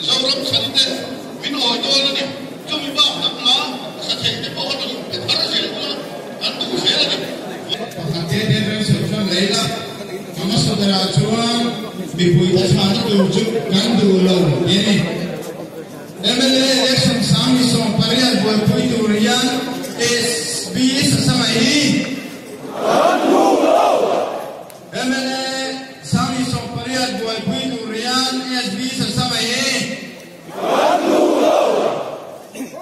Zoram chhani te min awi dawn a ni. Chumi bak hnam la sa thei te pawh rawn inpe thar zel ula kan duh zel a ni. Pakhat te te reng sawi chuan lei la, a hmasa berah chuan mipuite chhahna tur chu kan duh lo tih a ni. Mla election 28 buaipui tur hian SB Sasanga hi kan duh lo. Mla 28 buaipui tur hian SB Sasanga hi kan duh lo.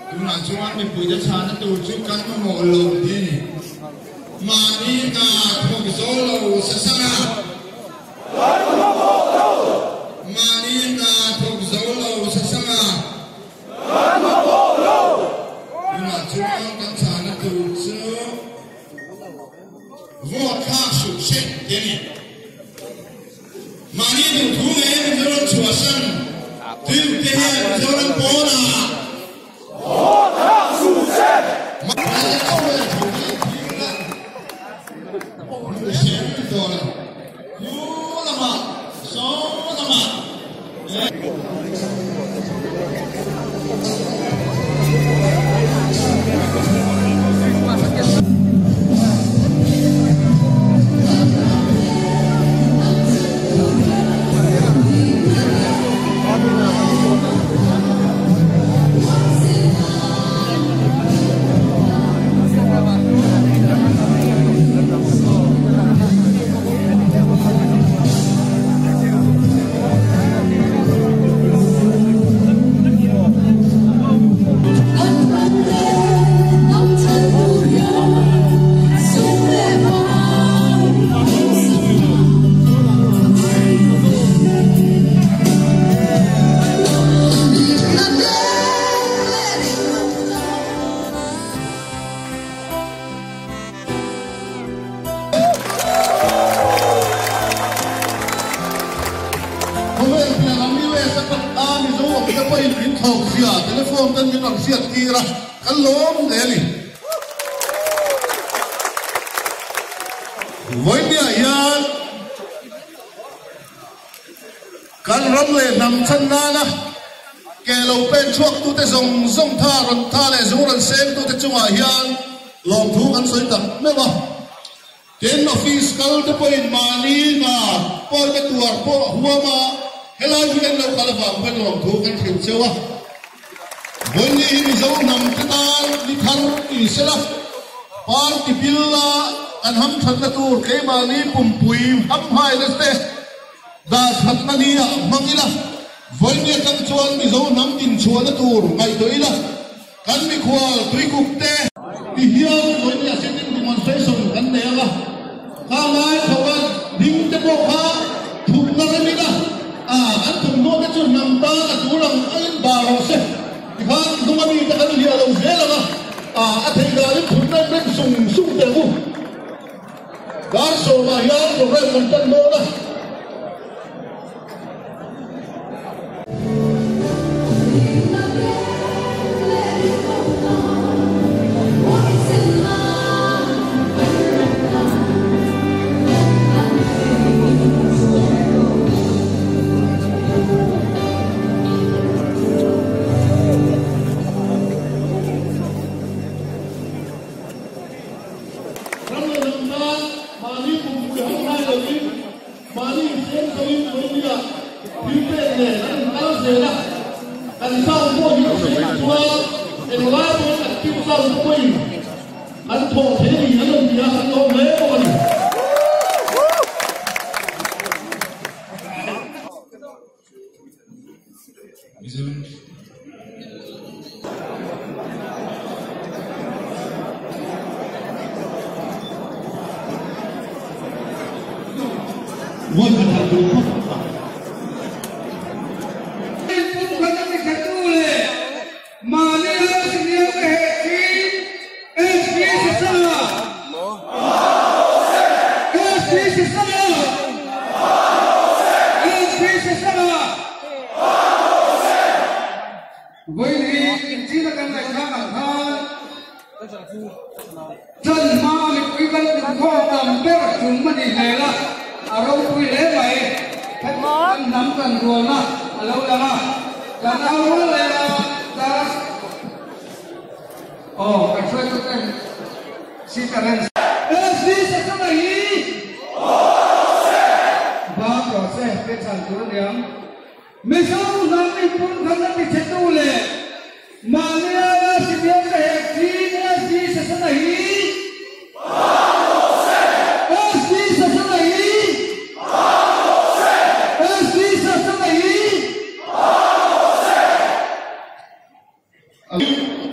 Tunah chuan mipuite chhahna tur chu kan mamawh lo tih a ni. Mahni hna thawk zo lo Sasanga kan mamawh lo. Mahni hna thawk zo lo Sasanga kan mamawh lo. Tunah chuan kan chhahna tur chu vote thlak suh se tih a ni. Mahni duhthu ngei Mizoram chhuahsan tuiute hian Mizoram pawnah vote thlak suh se. Telephone kan min rawn hriat tir a, kan lawm hle a ni. Vawinia hian kan ram leh hnam chhan nana ke lo pen chhuak tute zawng zawng tha rawn tha leh zung rawn seng tute chungah hian lawmthu kan sawi tak meuh a. Tin office kal te pawhin mahni hna pawi te tuar pawh a huam a, helai hi kan lo kal avang pawn lawmthu kan hrilh cheu a. Vawiin hi Mizo hnam te tan ni thar ni sela, party bill a kan hamthatna tur keimahni pumpui hamhaina te dah thatna ni ah hmang ila, vawiin atang chuan Mizo hnam dinchhuahna tur ngaihtuah ila, kan mikhual tuikuk te ti hian vawiin sitting demonstration kan nei anga, kha lai chho a ding te pawh kha thupna rem ila, an thawmhnaw te chu hnam tan a tul ang a inbar rawh se. Tikhan hnung ami te kan hliah lo zel ang a, a theih danin thutna rem sung sung teh ang u. Dar sawmah hian program kan tan dawn a. Ram leh hnam tan mahni pumpui ho ngai lovin mahni insem zoin Vawinia thil pek nen an inkal zel a, kan sound pawh hi a hriat chuan englai pawhin active sound te pawhin kan thawh thei a ni an rawn ti a, kan lawm hle bawk a ni. Kan au rual leh a, class aw kan hruaitu ten seat a rem. SB Sasana hi Bang rawh se te chhan tur a niang. Mizo hnam inpun khatna tichhetu leh mahni aia sibial te hek thin SB Sasana hi Bang rawh se! SB Sasana hi Bang rawh se! SB Sasana hi Bang rawh se!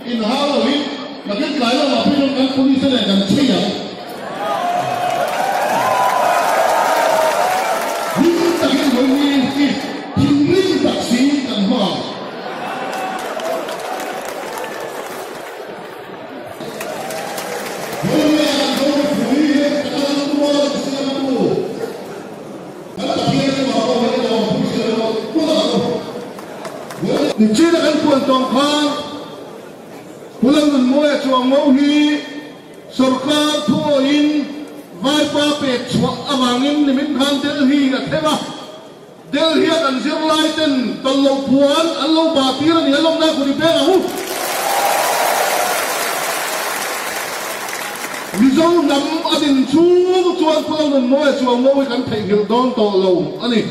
Inhau loin nakin tlai lamah phei chuan kan police te nen kan chei ang. Hlim takin vawiin hi thinrim tak si kan hmang ang. Vawiin kan zo mipui hian ka tan tual ka siam tu kan Pathian chungah pawh hian lawmthu hrilh rawh mawlh ang u. Nichina kan puan tawng khan Pu Lalnunmawia Chuangmo hi sorkar thuawiin vaipa pek chhuah avangin nimin khan Delhi a thleng a, Delhi a kan zirlai ten tawlh puan an lo bah tir a ni a lawmna kut i peng ang u. Mizo hnam a din chhung chuan Pu Lalnunmawia Chuangmo hi kan theihnghilh dawn tawh lo a ni.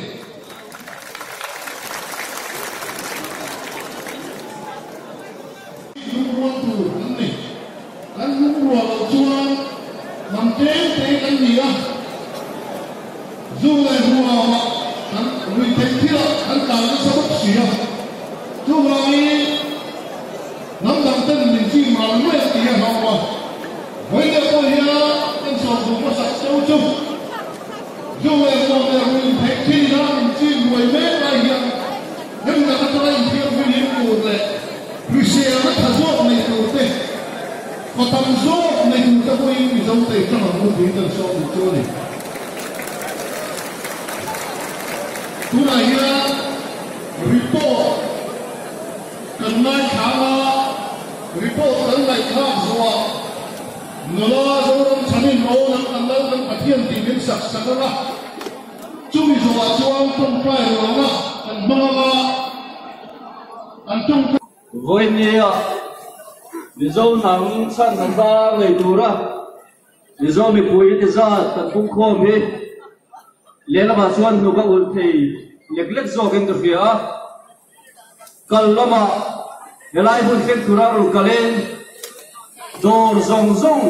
Lungrual tur an ni. Kan lungrual loh chuan hnam tlem te kan ni a, zu leh ruamah kan rui theih thilah kan tlan nasa bawk si a. Chuvangin hnam dang ten min chim ral mai a ti a hlauh a, vawiin pawh hian kan sawm duh hmasak cheu chu. Zu leh ruam leh ruin theih thin a inchim ruai mek lai hian hemi lak atanga inthianghlim tur leh hriselna tha zawk nei tur te, fa tam zawk nei tur te pawhin Mizo te i tang ang u tiin kan sawm duh chu a ni. Tunah hian report kan ngaithla a, report kan ngaihthlak zawhah, Nula Zoram chhanin aw nang kan lal kan Pathian tih min sak sak ang a, chumi zawhah chuan tawngtai ruanga kan hmang ang a, an tawngtai. Vawinia Mizo hnam chhan a zar nei tura Mizo mipui ti zat kan pungkhawm hi lehlamah chuan hnuk a ulh thei lek lek zawkin ka hria a. Kal lamah helai hun thleng tura rawn kalin dawr zawng zawng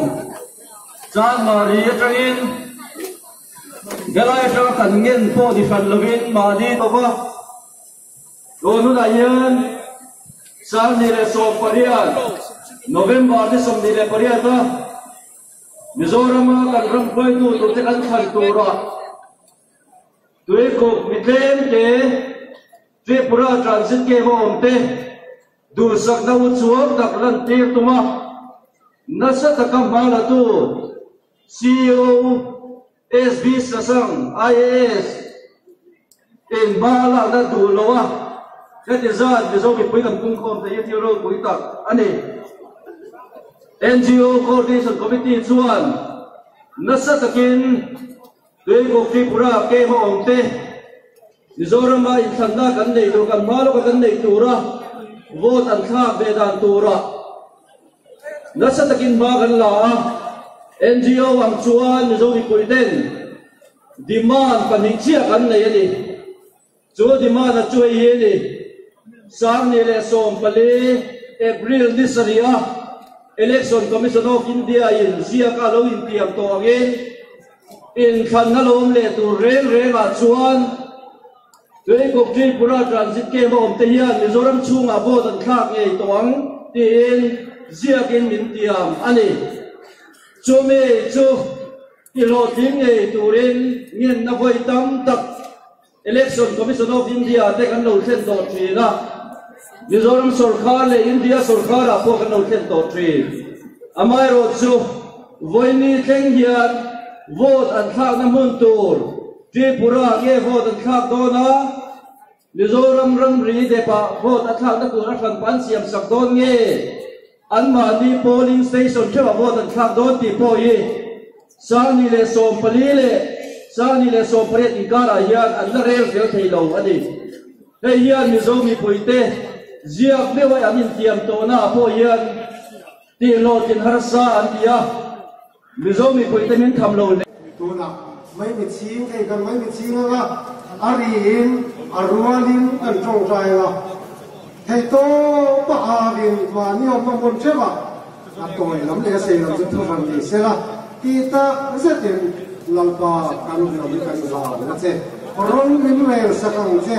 Chanmari atangin helai atanga kan ngen pawh ni hran lovin mahni tawpa tun hunah hian 28 November ni 28 a Mizorama kan ram hruaitu turte kan thlan tura Tuikuk mi tlem te, Tripura Transit Camp a awm te duhsakna u chuang tak lantir tum a, nasa taka hma latu ceo SB Sasang IAS in hma a lakna duh lo a, heti zat Mizo mipui kan pungkhawm te hi thil ropui tak a ni. NGO Coordination Committee chuan nasa takin Tuikuk Tripura camp a awm te, Mizorama inthlanna kan nei tur, kan hma lawka kan neih tura vote an thlak ve dan tura nasa takin hma kan la a, NGO ang chuan Mizo mipui ten demand pahnih chiah kan nei a ni. Chu demand a chu hei hi a ni, 2014 April ni sarih a Election Commission of India in ziaka lo intiam tawh angin inthlanna lo awm leh tur reng rengah chuan Tuikuk Tripura Transit Camp a awm te hian Mizoram chhungah vote an thlak ngei tawh ang tiin ziakin min tiam a ni. Chumi chu tihlawhtling ngei turin ngenna vawi tam tak Election Commission of India te kan lo thlen tawh thin a, Mizoram sorkar leh India sorkarah pawh kan lo thlen tawh thin. Amaherawhchu, vawiini thleng hian vote an thlakna hmun tur Tripura nge vote an thlak dawn a, Mizoram ramri depah vote a thlakna tur a hranpa an siamsak dawn nge anmahni polling station theuhah vote an thlak dawn tih pawh hi 2014 leh 2018 inkarah hian an la rel fel thei lo a ni. Hei hian Mizo mipuite ziak meuh an intiam tawhnaah pawh hian tihhlawhtlin harsa an ti a, Mizo mipuite min tham lo hle. Tunah mai mi chhing thei kan mai mi chhing anga a riin a rualin kan tawngtai anga thei tawp a arin mahni awmna hmun theuhah a tawi lam leh a sei lam chu thu hran ni sela tih tak zetin Lalpa kan lam kan zan a che. Rawng min rel sak ang che,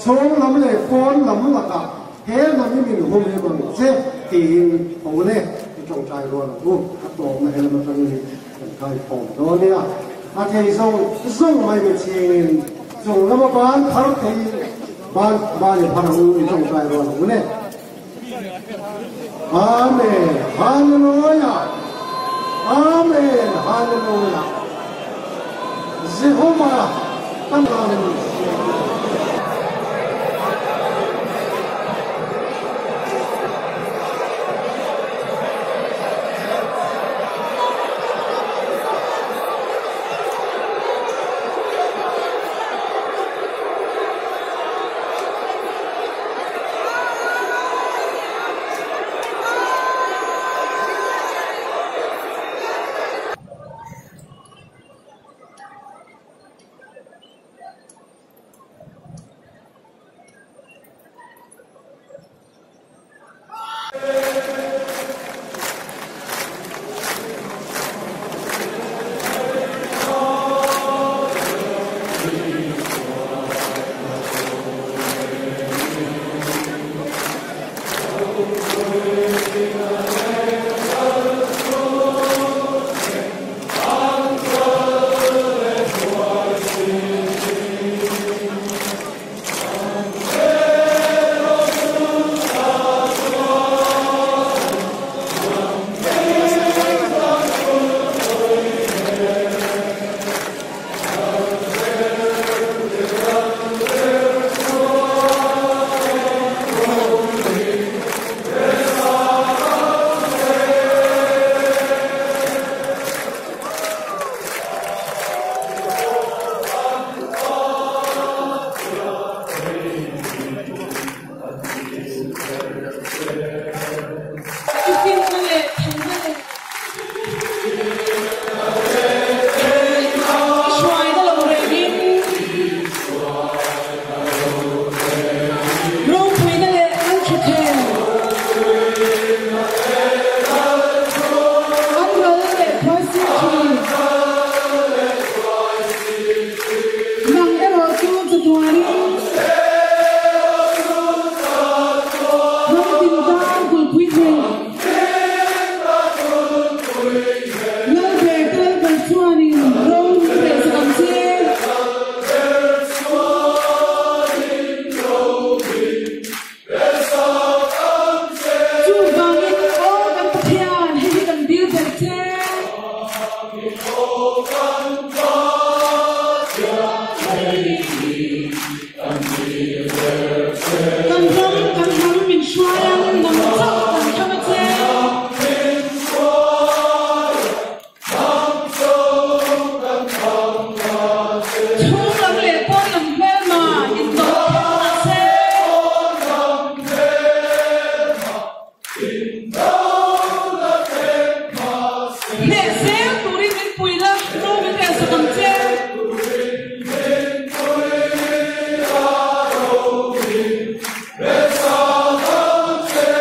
chhawng lam leh pawn lam lakah he lam hi min hum him ang che tiin ho le i tawngtai rual ang u. A tawpna he lam atangin kan kai khawm dawn nia. A thei zawng zawng mai mi chhingin chung lama ban phar thei ban ban i phar ang u i tawngtai rual ang u le. Amen Hallelujah Amen Hallelujah Jehovah kan Amen. I finna leh thanna leh I hruaina lo rengin ropuina leh lalthutthleng an ral leh phuaisir thin. Nang erawh chu chatuanin ram tin tan kulhpui thei. Lalber te Lalber chuanin ro min reh sak ang che. Chuvangin aw kan Pathian, hei hi kan dil ber che. Kan ram, kan hnam min hruai ang, nang chauh kan tham a che. Chhung lam leh pawn lam hmelma indawh kher mah se. Hneh zel turin min pui la, ro min rel sak ang che.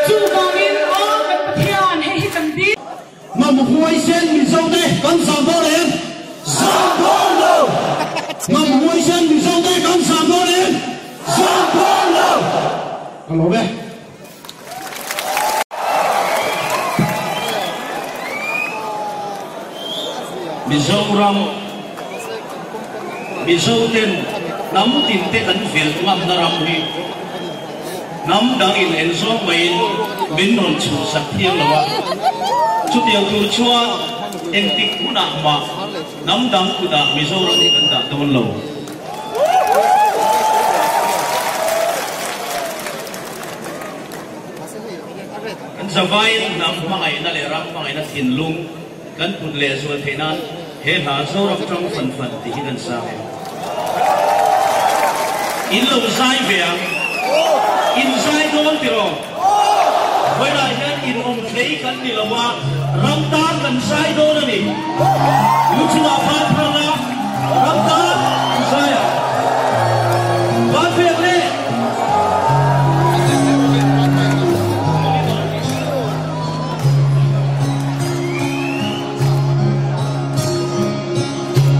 Chuvangin aw kan Pathian, hei hi kan dil. Ngam huaisen Mizo te kan zam dawn em? Zam dawn lo! Ngam huaisen Mizo te kan zam dawn em? Zam dawn lo! Ka lawm e. Mizoram Mizo ten hnam tin te kan vil ngamna ram hi hnam dang in en zawng maiin min rawn chhuhsak thiang lo a, chutiang tur chuan engtik hunah mah hnam dang kutah Mizoram hi kan dah dawn lo. Kan zavaiin hnam hmangaihna leh ram hmangaihna thinlung kan put leh zual theih nan he hla Zoram tang fan fan tih hi kan sang em? In lo zai ve ang. In zai dawn tiraw? Vawilah hian in awm hlei kan ni lo a, ram tan kan zai dawn a ni. Lu chungah van phar la, ram tan in zai ang. Van pek le!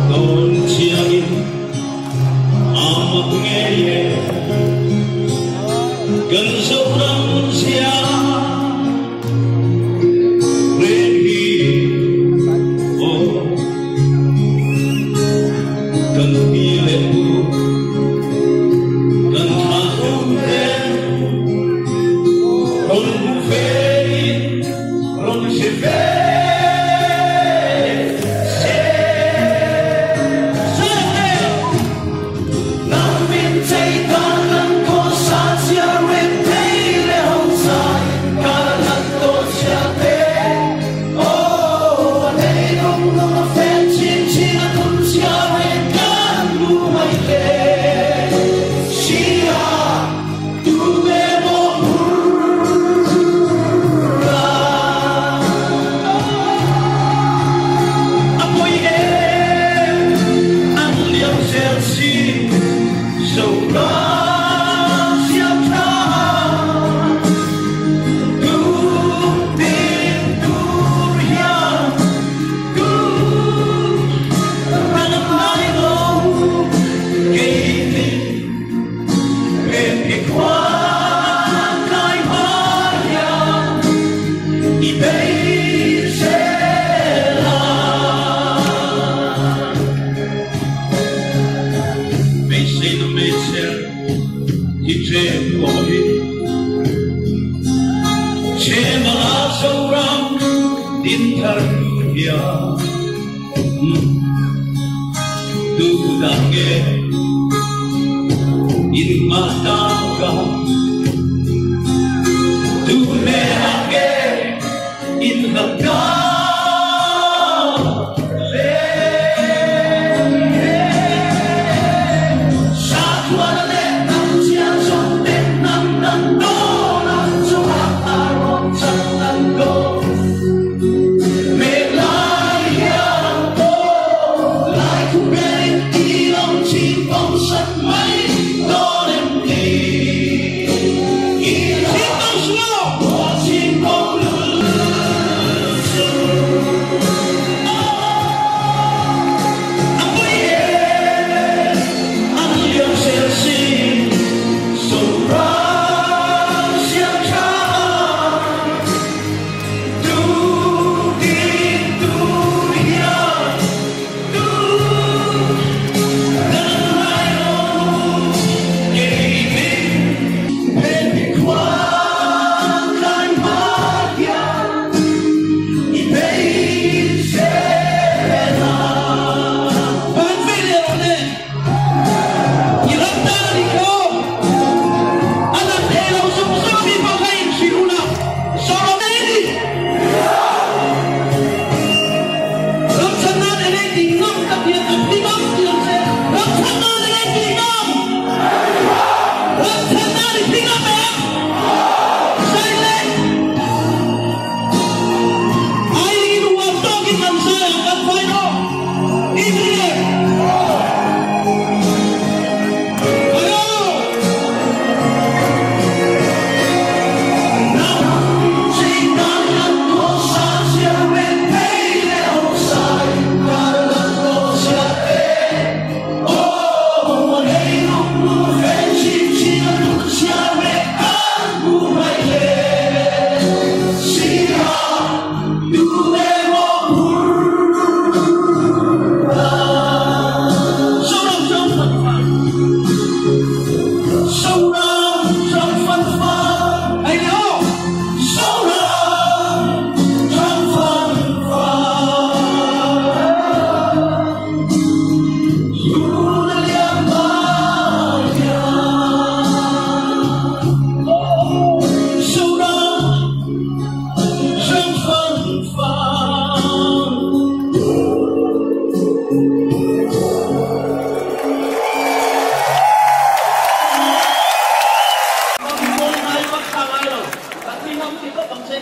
Dawn chiangin a mak ngei e, kan Zoram zia reng hi aw, kan pi leh pu kan thlah deuh te rawn hmu ve in rawn hre ve se.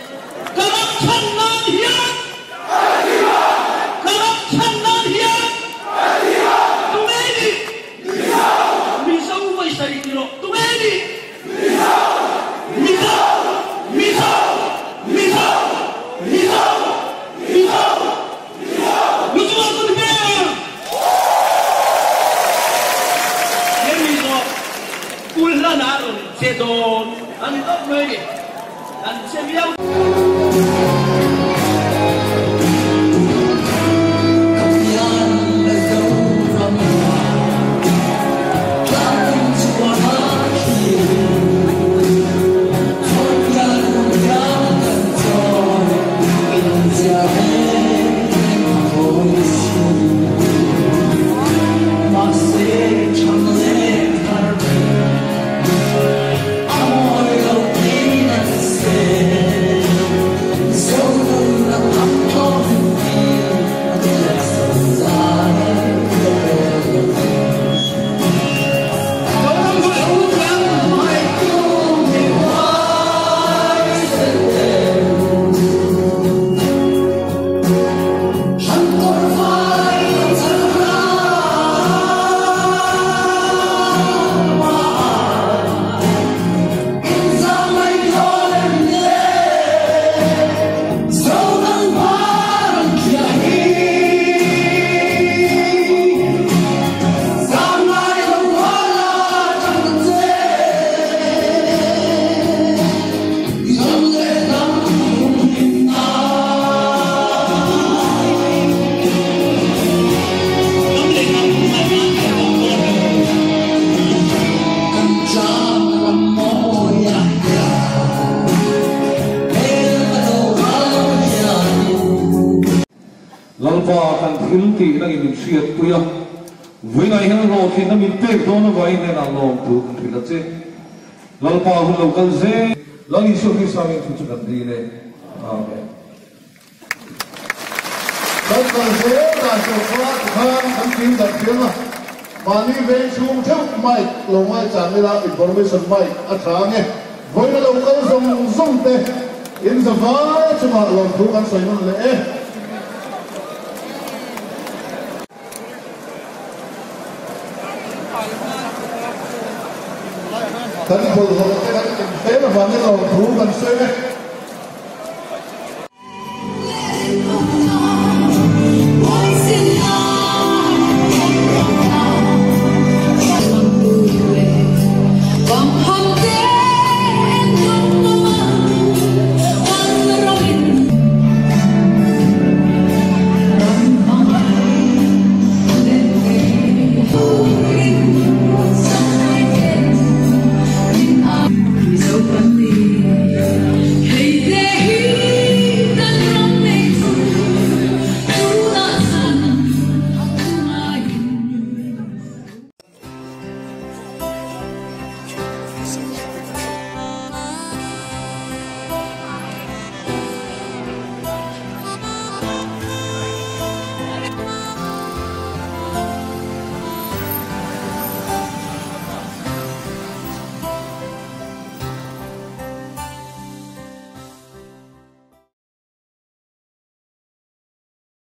che. Ka ram chhan nan hian Ka ram chhan nan hian Tunge i nih? Mizo vawisarih ni rawh. Tunge i nih? Mizo! Mizo! Mizo! Mizo! Mizo! Lu chungah kut i pek! He Mizo Kulhlan ah rawn che dawn a ni tawp mai ni. An che viau. Lalpa kan thil tih nangin min hriatpui a, vawiinah hian hlawhtlinna min pek dawn avangin hnenah lawmtu kan hrilh a che. Lalpa hun lo kal zel. Lal Isua Krista min thu chu kan dil e. Amen. Kan kal zel dan tur kha tikhan kan tling darh thiam a, mahni veng chhung theuh mic lo ngaichang ila information mic a tha ange. Vawiin a lo kal zawng zawng te in za vai chungah lawmthu kan sawi nawn leh e. Kan bawlhhlawh te kan inhel avangin lawmthu kan sawi e.